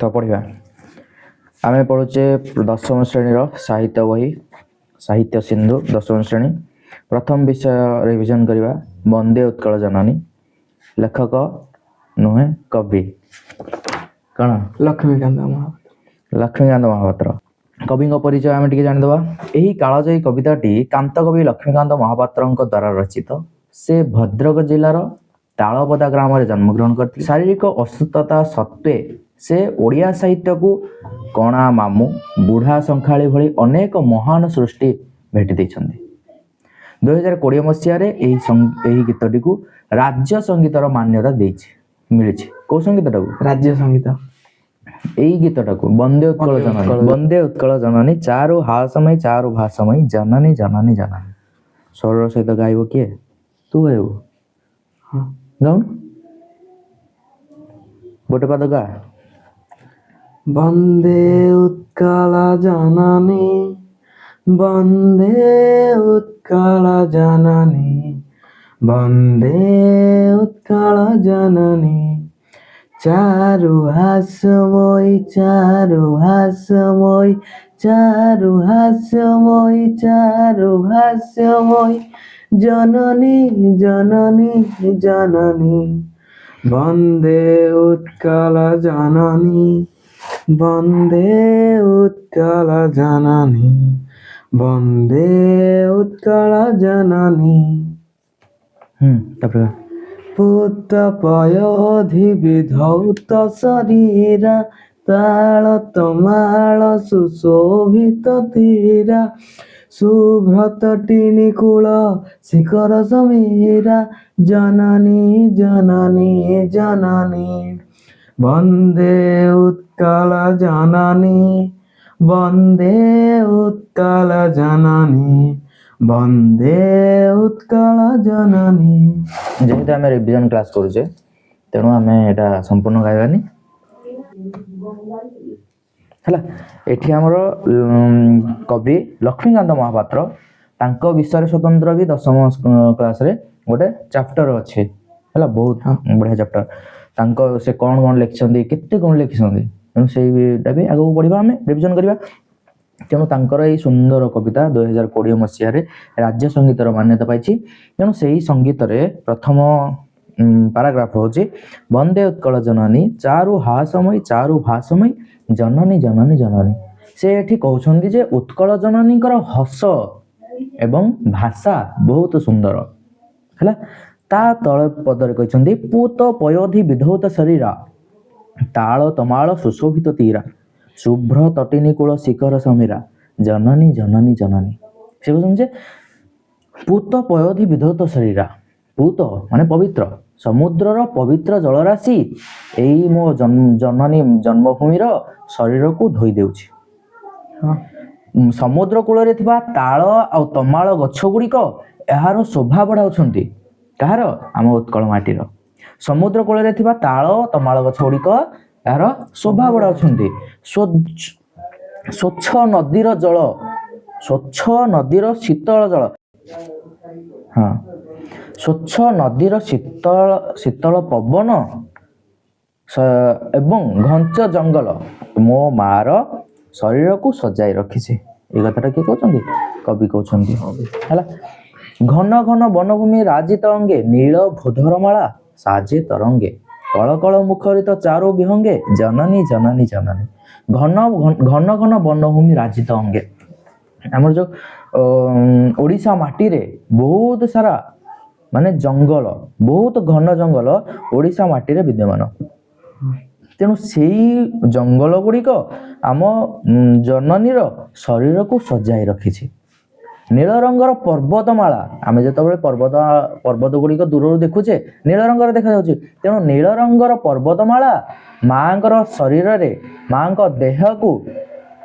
ତ ପଢ଼ିବା। ଆମେ ପଢ଼ୁଛେ ଦଶମ ଶ୍ରେଣୀର ସାହିତ୍ୟ ବହି, ସାହିତ୍ୟ ସିନ୍ଧୁ, ଦଶମ ଶ୍ରେଣୀ। ପ୍ରଥମ ବିଷୟ ରିଭିଜନ କରିବା, ବନ୍ଦେ ଉତ୍କଳ ଜନନୀ। ଲେଖକ ନୁହେଁ, କବି କ'ଣ? ଲକ୍ଷ୍ମୀକାନ୍ତ ମହାପାତ୍ର। ଲକ୍ଷ୍ମୀକାନ୍ତ ମହାପାତ୍ର। କବିଙ୍କ ପରିଚୟ ଆମେ ଟିକେ ଜାଣିଦେବା। ଏହି କାଳଜୟୀ କବିତାଟି କାନ୍ତକବି ଲକ୍ଷ୍ମୀକାନ୍ତ ମହାପାତ୍ରଙ୍କ ଦ୍ୱାରା ରଚିତ। ସେ ଭଦ୍ରକ ଜିଲ୍ଲାର ତାଳପଦା ଗ୍ରାମରେ ଜନ୍ମଗ୍ରହଣ କରିଥିଲେ। ଶାରୀରିକ ଅସୁସ୍ଥତା ସତ୍ତ୍ୱେ ସେ ଓଡ଼ିଆ ସାହିତ୍ୟକୁ କଣା ମାମୁଁ, ବୁଢ଼ା ଶଙ୍ଖାଳି ଭଳି ଅନେକ ମହାନ ସୃଷ୍ଟି ଭେଟି ଦେଇଛନ୍ତି। 2020 ମସିହାରେ ଏହି ଗୀତଟିକୁ ରାଜ୍ୟ ସଙ୍ଗୀତର ମାନ୍ୟତା ଦେଇଛି, ମିଳିଛି। କୋଉ ସଙ୍ଗୀତଟାକୁ? ରାଜ୍ୟ ସଙ୍ଗୀତ। ଏଇ ଗୀତଟାକୁ, ବନ୍ଦେ ଉତ୍କଳ ଜନନୀ। ବନ୍ଦେ ଉତ୍କଳ ଜନନୀ ଚାରୁ ହାସମୟୀ ଚାରୁ ଭାସମୟୀ ଜନନୀ ଜନନୀ ଜନନୀ। ସ୍ୱରର ସହିତ ଗାଇବ କିଏ? ତୁ ଗାଇବୁ? ହଁ। ଗାଉନୁ, ଗୋଟେ ପାଦ ଗା। ବନ୍ଦେ ଉତ୍କଳ ଜନନୀ, ବନ୍ଦେ ଉତ୍କଳ ଜନନୀ, ବନ୍ଦେ ଉତ୍କଳ ଜନନୀ, ଚାରୁ ହାସ୍ୟମୟୀ ଚାରୁ ହାସ୍ୟମୟୀ ଚାରୁ ହାସ୍ୟମୟୀ ଚାରୁ ହାସ୍ୟମୟୀ ଜନନୀ ଜନନୀ ଜନନୀ, ବନ୍ଦେ ଉତ୍କଳ ଜନନୀ, ବନ୍ଦେ ଉତ୍କଳ ଜନନୀ, ବନ୍ଦେ ଉତ୍କଳ ଜନନୀ। ତାପରେ ଗା। ପୂତ ପୟୋଧି ବିଧୌତ ଶରୀରା, ତାଳ ତମାଳ ସୁଶୋଭିତ ତୀରା, ଶୁଭ୍ରତଟିନୀ କୂଳ ଶିଖର ସମୀରା, ଜନନୀ ଜନନୀ ଜନନୀ, ବନ୍ଦେ ଉତ୍କଳ ଜନନୀ, ବନ୍ଦେ ଉତ୍କଳ ଜନନୀ, ବନ୍ଦେ ଉତ୍କଳ ଜନନୀ। ଯେହେତୁ ଆମେ ରିଭିଜନ କ୍ଲାସ୍ କରୁଛେ, ତେଣୁ ଆମେ ଏଇଟା ସମ୍ପୂର୍ଣ୍ଣ ଗାଇବାନି, ହେଲା? ଏଠି ଆମର କବି ଲକ୍ଷ୍ମୀକାନ୍ତ ମହାପାତ୍ର, ତାଙ୍କ ବିଷୟରେ ସ୍ୱତନ୍ତ୍ର ବି ଦଶମ କ୍ଲାସରେ ଗୋଟେ ଚାପ୍ଟର ଅଛି, ହେଲା? ବହୁତ ବଢ଼ିଆ ଚାପ୍ଟର। ତାଙ୍କ ସେ କ'ଣ କ'ଣ ଲେଖିଛନ୍ତି, କେତେ କ'ଣ ଲେଖିଛନ୍ତି, ତେଣୁ ସେଇଟା ବି ଆଗକୁ ପଢ଼ିବା, ଆମେ ରିଭିଜନ କରିବା। ତେଣୁ ତାଙ୍କର ଏଇ ସୁନ୍ଦର କବିତା 2020 ମସିହାରେ ରାଜ୍ୟ ସଙ୍ଗୀତର ମାନ୍ୟତା ପାଇଛି। ତେଣୁ ସେଇ ସଙ୍ଗୀତରେ ପ୍ରଥମ ପାରାଗ୍ରାଫ ହେଉଛି ବନ୍ଦେ ଉତ୍କଳ ଜନନୀ ଚାରୁ ହାସମୟୀ ଚାରୁ ଭାସମୟୀ ଜନନୀ ଜନନୀ ଜନନୀ। ସେ ଏଠି କହୁଛନ୍ତି ଯେ ଉତ୍କଳ ଜନନୀଙ୍କର ହସ ଏବଂ ଭାଷା ବହୁତ ସୁନ୍ଦର, ହେଲା? ତା ତଳ ପଦରେ କହିଛନ୍ତି, ପୂତ ପୟୋଧି ବିଧୌତ ଶରୀରା, ତାଳ ତମାଳ ସୁଶୋଭିତ ତୀରା, ଶୁଭ୍ର ତଟିନୀ କୂଳ ଶିଖର ସମୀରା, ଜନନୀ ଜନନୀ ଜନନୀ। ସେ କହୁଛନ୍ତି ଯେ ପୂତ ପୟୋଧି ବିଧୌତ ଶରୀରା, ପୂତ ମାନେ ପବିତ୍ର, ସମୁଦ୍ରର ପବିତ୍ର ଜଳରାଶି ଏଇ ମୋ ଜନନୀ ଜନ୍ମଭୂମିର ଶରୀରକୁ ଧୋଇ ଦେଉଛି। ସମୁଦ୍ର କୂଳରେ ଥିବା ତାଳ ଆଉ ତମାଳ ଗଛ ଗୁଡ଼ିକ ଏହାର ଶୋଭା ବଢ଼ାଉଛନ୍ତି। କାହାର? ଆମ ଉତ୍କଳ ମାଟିର। ସମୁଦ୍ର କୂଳରେ ଥିବା ତାଳ ତମାଳ ଗଛ ଗୁଡ଼ିକ ଏହାର ଶୋଭା ବଢ଼ାଉଛନ୍ତି। ସ୍ୱଚ୍ଛ ନଦୀର ଜଳ, ସ୍ୱଚ୍ଛ ନଦୀର ଶୀତଳ ଜଳ, ହଁ, ସ୍ୱଚ୍ଛ ନଦୀର ଶୀତଳ ଶୀତଳ ପବନ ଏବଂ ଘଞ୍ଚ ଜଙ୍ଗଲ ମୋ ମାର ଶରୀରକୁ ସଜାଇ ରଖିଛି। ଏଇ କଥାଟା କିଏ କହୁଛନ୍ତି? କବି କହୁଛନ୍ତି, ହେଲା? ଘନ ଘନ ବନଭୂମି ରାଜିତ ଅଙ୍ଗେ, ନୀଳ ଭୂଧରମାଳା ସାଜେ ତରଙ୍ଗେ, କଳ କଳ ମୁଖରିତ ଚାରୁ ବିହଙ୍ଗେ, ଜନନୀ ଜନନୀ ଜନନୀ। ଘନ ଘନ ଘନ ବନଭୂମି ରାଜିତ ଅଙ୍ଗେ, ଆମର ଯୋଉ ଓଡ଼ିଶା ମାଟିରେ ବହୁତ ସାରା ମାନେ ଜଙ୍ଗଲ, ବହୁତ ଘନ ଜଙ୍ଗଲ ଓଡ଼ିଶା ମାଟିରେ ବିଦ୍ୟମାନ। ତେଣୁ ସେଇ ଜଙ୍ଗଲ ଗୁଡ଼ିକ ଆମ ଜନନୀର ଶରୀରକୁ ସଜାଇ ରଖିଛି। ନୀଳ ରଙ୍ଗର ପର୍ବତମାଳା, ଆମେ ଯେତେବେଳେ ପର୍ବତ ଗୁଡ଼ିକ ଦୂରରୁ ଦେଖୁଛେ, ନୀଳ ରଙ୍ଗର ଦେଖାଯାଉଛି। ତେଣୁ ନୀଳ ରଙ୍ଗର ପର୍ବତମାଳା ମାଙ୍କର ଶରୀରରେ, ମାଙ୍କ ଦେହକୁ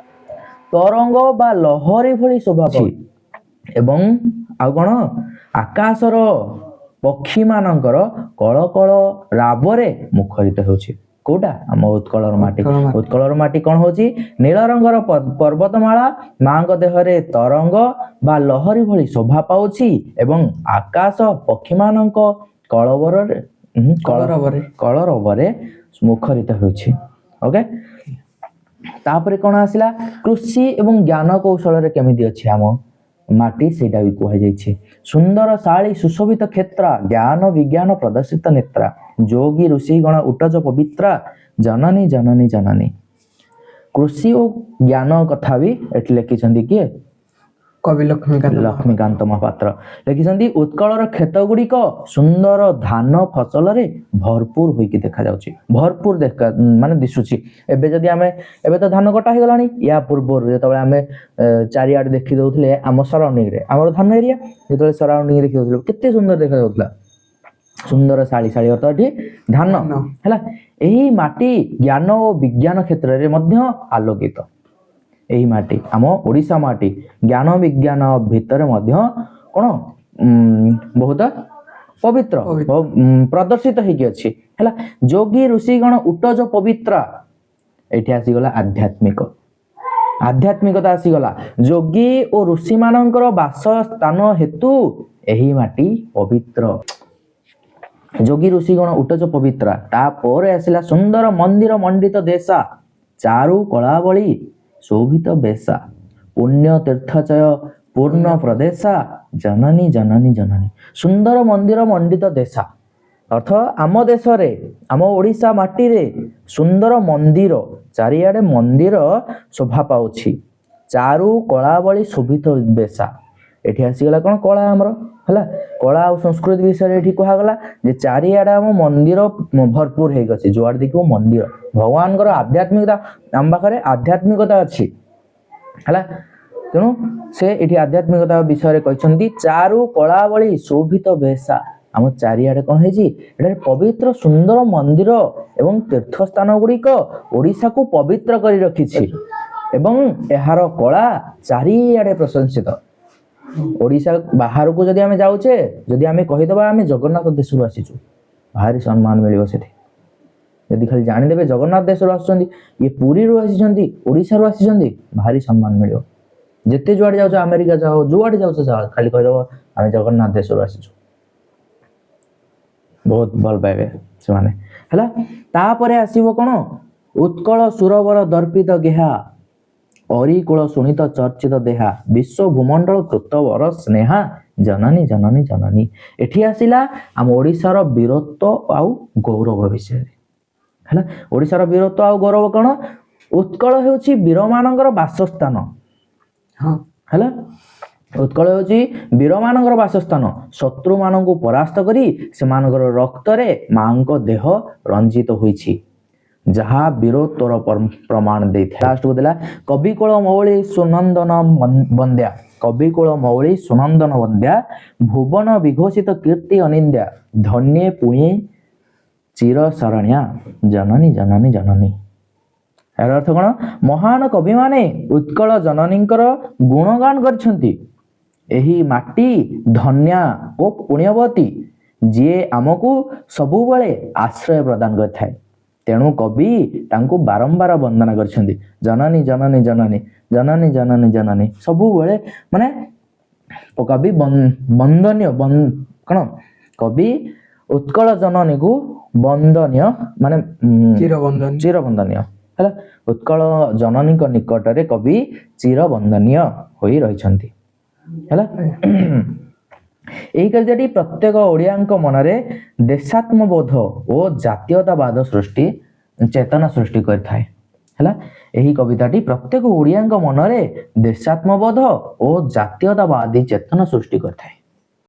ତରଙ୍ଗ ବା ଲହରୀ ଭଳି ଶୋଭା ପାଉଛି ଏବଂ ଆଉ କ'ଣ, ଆକାଶର ପକ୍ଷୀମାନଙ୍କର କଳ କଳ ରାବରେ ମୁଖରିତ ହେଉଛି। କୋଉଟା? ଆମ ଉତ୍କଳର ମାଟି। ଉତ୍କଳ ମାଟି। ଉତ୍କଳର ମାଟି କ'ଣ ହଉଛି? ନୀଳ ରଙ୍ଗର ପର୍ବତମାଳା ମାଙ୍କ ଦେହରେ ତରଙ୍ଗ ବା ଲହରୀ ଭଳି ଶୋଭା ପାଉଛି ଏବଂ ଆକାଶ ପକ୍ଷୀମାନଙ୍କ କଳବରରେ କଳରବରେ। କଳରବରେ ମୁଖରିତ ହେଉଛି। ଓକେ, ତାପରେ କ'ଣ ଆସିଲା? କୃଷି ଏବଂ ଜ୍ଞାନ କୌଶଳରେ କେମିତି ଅଛି ଆମ ମାଟି, ସେଇଟା ବି କୁହାଯାଇଛି। ସୁନ୍ଦର ଶାଳୀ ସୁଶୋଭିତ କ୍ଷେତ୍ର, ଜ୍ଞାନ ବିଜ୍ଞାନ ପ୍ରଦର୍ଶିତ ନେତ୍ରା, ଯୋଗୀ ଋଷିଗଣ ଉଟଜ ପବିତ୍ରା, ଜନନୀ ଜନନୀ ଜନନୀ। କୃଷି ଓ ଜ୍ଞାନ କଥା ବି ଏଠି ଲେଖିଛନ୍ତି କିଏ? କବି ଲକ୍ଷ୍ମୀକାନ୍ତ। ଲକ୍ଷ୍ମୀକାନ୍ତ ମହାପାତ୍ର ଲେଖିଛନ୍ତି, ଉତ୍କଳର କ୍ଷେତ ଗୁଡ଼ିକ ସୁନ୍ଦର ଧାନ ଫସଲରେ ଭରପୁର ହୋଇକି ଦେଖାଯାଉଛି, ଭରପୁର ଦେଖା ମାନେ ଦିଶୁଛି। ଏବେ ଯଦି ଆମେ, ଏବେ ତ ଧାନ କଟା ହେଇଗଲାଣି, ୟା ପୂର୍ବରୁ ଯେତେବେଳେ ଆମେ ଚାରିଆଡ଼େ ଦେଖି ଦଉଥିଲେ ଆମ ସରାଉଣ୍ଡିଂରେ, ଆମର ଧାନ ଏରିଆ ଯେତେବେଳେ ସରାଉଣ୍ଡିଂ ଦେଖି ଦଉଥିଲେ, କେତେ ସୁନ୍ଦର ଦେଖାଯାଉଥିଲା। ସୁନ୍ଦର ଶାଳୀ, ଶାଳୀ ଅର୍ଥ ଏଠି ଧାନ। ଧାନ। ହେଲା, ଏହି ମାଟି ଜ୍ଞାନ ଓ ବିଜ୍ଞାନ କ୍ଷେତ୍ରରେ ମଧ୍ୟ ଆଲୋକିତ। ଏହି ମାଟି, ଆମ ଓଡ଼ିଶା ମାଟି ଜ୍ଞାନ ବିଜ୍ଞାନ ଭିତରେ ମଧ୍ୟ କ'ଣ ବହୁତ ପବିତ୍ର ପବିତ୍ର। ପ୍ରଦର୍ଶିତ ହେଇକି ଅଛି। ହେଲା, ଯୋଗୀ ଋଷିଗଣ ଉଟଜ ପବିତ୍ରା, ଏଇଠି ଆସିଗଲା ଆଧ୍ୟାତ୍ମିକ, ଆଧ୍ୟାତ୍ମିକତା ଆସିଗଲା। ଯୋଗୀ ଓ ଋଷିମାନଙ୍କର ବାସ ସ୍ଥାନ ହେତୁ ଏହି ମାଟି ପବିତ୍ର। ଯୋଗୀ ଋଷିଗଣ ଉଟଜ ପବିତ୍ରା। ତାପରେ ଆସିଲା ସୁନ୍ଦର ମନ୍ଦିର ମଣ୍ଡିତ ଦେଶା, ଚାରୁ କଳାବଳି ଶୋଭିତ ବେଶା, ପୁଣ୍ୟ ତୀର୍ଥଚୟ ପୂର୍ଣ୍ଣ ପ୍ରଦେଶା, ଜନନୀ ଜନନୀ ଜନନୀ। ସୁନ୍ଦର ମନ୍ଦିର ମଣ୍ଡିତ ଦେଶା ଅର୍ଥ ଆମ ଦେଶରେ, ଆମ ଓଡ଼ିଶା ମାଟିରେ ସୁନ୍ଦର ମନ୍ଦିର, ଚାରିଆଡ଼େ ମନ୍ଦିର ଶୋଭା ପାଉଛି। ଚାରୁ କଳାବଳି ଶୋଭିତ ବେଶା, ଏଠି ଆସିଗଲା କ'ଣ? କଳା ଆମର। ହେଲା, କଳା ଆଉ ସଂସ୍କୃତି ବିଷୟରେ ଏଠି କୁହାଗଲା ଯେ ଚାରିଆଡ଼େ ଆମ ମନ୍ଦିର ଭରପୁର ହେଇକି ଅଛି, ଯୁଆଡ଼େ ଦେଖିବ ମନ୍ଦିର। ଭଗବାନଙ୍କର ଆଧ୍ୟାତ୍ମିକତା, ଆମ ପାଖରେ ଆଧ୍ୟାତ୍ମିକତା ଅଛି। ହେଲା, ତେଣୁ ସେ ଏଠି ଆଧ୍ୟାତ୍ମିକତା ବିଷୟରେ କହିଛନ୍ତି, ଚାରୁ କଳାବଳି ଶୋଭିତ ବେଶା। ଆମ ଚାରିଆଡ଼େ କ'ଣ ହେଇଛି? ଏଠାରେ ପବିତ୍ର ସୁନ୍ଦର ମନ୍ଦିର ଏବଂ ତୀର୍ଥସ୍ଥାନ ଗୁଡ଼ିକ ଓଡ଼ିଶାକୁ ପବିତ୍ର କରି ରଖିଛି ଏବଂ ଏହାର କଳା ଚାରିଆଡ଼େ ପ୍ରଶଂସିତ। ଓଡ଼ିଶା ବାହାରକୁ ଯଦି ଆମେ ଯାଉଛେ, ଯଦି ଆମେ କହିଦେବା ଆମେ ଜଗନ୍ନାଥ ଦେଶରୁ ଆସିଛୁ, ଭାରି ସମ୍ମାନ ମିଳିବ ସେଠି। ଯଦି ଖାଲି ଜାଣିଦେବେ ଜଗନ୍ନାଥ ଦେଶରୁ ଆସୁଛନ୍ତି, ଇଏ ପୁରୀରୁ ଆସିଛନ୍ତି, ଓଡ଼ିଶାରୁ ଆସିଛନ୍ତି, ଭାରି ସମ୍ମାନ ମିଳିବ। ଯେତେ ଯୁଆଡ଼େ ଯାଉଛ, ଆମେରିକା ଯାଅ, ଯୁଆଡ଼େ ଯାଉଛ ଯାଅ, ଖାଲି କହିଦେବ ଆମେ ଜଗନ୍ନାଥ ଦେଶରୁ ଆସିଛୁ, ବହୁତ ଭଲ ପାଇବେ ସେମାନେ। ହେଲା, ତାପରେ ଆସିବ କ'ଣ? ଉତ୍କଳ ସୁରବର ଦର୍ପିତ ଗେହା, ଅରିକୁଳ ଶୁଣିତ ଚର୍ଚ୍ଚିତ ଦେହା, ବିଶ୍ୱ ଭୂମଣ୍ଡଳ କୃତବର ସ୍ନେହା, ଜନନୀ ଜନନୀ ଜନନୀ। ଏଠି ଆସିଲା ଆମ ଓଡ଼ିଶାର ବୀରତ୍ୱ ଆଉ ଗୌରବ ବିଷୟରେ। ହେଲା, ଓଡ଼ିଶାର ବୀରତ୍ୱ ଆଉ ଗୌରବ କ'ଣ? ଉତ୍କଳ ହେଉଛି ବୀରମାନଙ୍କର ବାସସ୍ଥାନ। ହଁ। ହେଲା, ଉତ୍କଳ ହେଉଛି ବୀରମାନଙ୍କର ବାସସ୍ଥାନ। ଶତ୍ରୁମାନଙ୍କୁ ପରାସ୍ତ କରି ସେମାନଙ୍କର ରକ୍ତରେ ମାଙ୍କ ଦେହ ରଞ୍ଜିତ ହୋଇଛି, ଯାହା ବୀରତ୍ୱର ପ୍ରମାଣ ଦେଇଥାଏ। ଲାଷ୍ଟକୁ ଦେଲା କବିକୁଳ ମୌଳି ସୁନନ୍ଦନ ବନ୍ଦ୍ୟା, କବିକୁଳ ମୌଳି ସୁନନ୍ଦନ ବନ୍ଦ୍ୟା, ଭୁବନ ବିଘୋଷିତ କୀର୍ତ୍ତି ଅନିନ୍ଦ୍ୟା, ଧନ୍ୟେ ପୁଣ୍ୟେ ଚିର ଶରଣ୍ୟା, ଜନନୀ ଜନନୀ ଜନନୀ। ଏହାର ଅର୍ଥ କ'ଣ? ମହାନ କବିମାନେ ଉତ୍କଳ ଜନନୀଙ୍କର ଗୁଣଗାନ କରିଛନ୍ତି। ଏହି ମାଟି ଧନ୍ୟା ଓ ପୁଣ୍ୟବତୀ, ଯିଏ ଆମକୁ ସବୁବେଳେ ଆଶ୍ରୟ ପ୍ରଦାନ କରିଥାଏ। ତେଣୁ କବି ତାଙ୍କୁ ବାରମ୍ବାର ବନ୍ଦନା କରିଛନ୍ତି, ଜନନୀ ଜନନୀ ଜନନୀ, ଜନନୀ ଜନନୀ ଜନନୀ। ସବୁବେଳେ ମାନେ କବି ବନ୍ଦନୀୟ, କ'ଣ କବି ଉତ୍କଳ ଜନନୀକୁ ବନ୍ଦନୀୟ ମାନେ ଚିରବନ୍ଦନୀୟ। ଚିରବନ୍ଦନୀୟ। ହେଲା, ଉତ୍କଳ ଜନନୀଙ୍କ ନିକଟରେ କବି ଚିରବନ୍ଦନୀୟ ହୋଇ ରହିଛନ୍ତି। ହେଲା, ଏହି କବିତାଟି ପ୍ରତ୍ୟେକ ଓଡ଼ିଆଙ୍କ ମନରେ ଦେଶାତ୍ମବୋଧ ଓ ଜାତୀୟତାବାଦ ସୃଷ୍ଟି ଚେତନା ସୃଷ୍ଟି କରିଥାଏ। ହେଲା, ଏହି କବିତାଟି ପ୍ରତ୍ୟେକ ଓଡ଼ିଆଙ୍କ ମନରେ ଦେଶାତ୍ମବୋଧ ଓ ଜାତୀୟତାବାଦୀ ଚେତନା ସୃଷ୍ଟି କରିଥାଏ।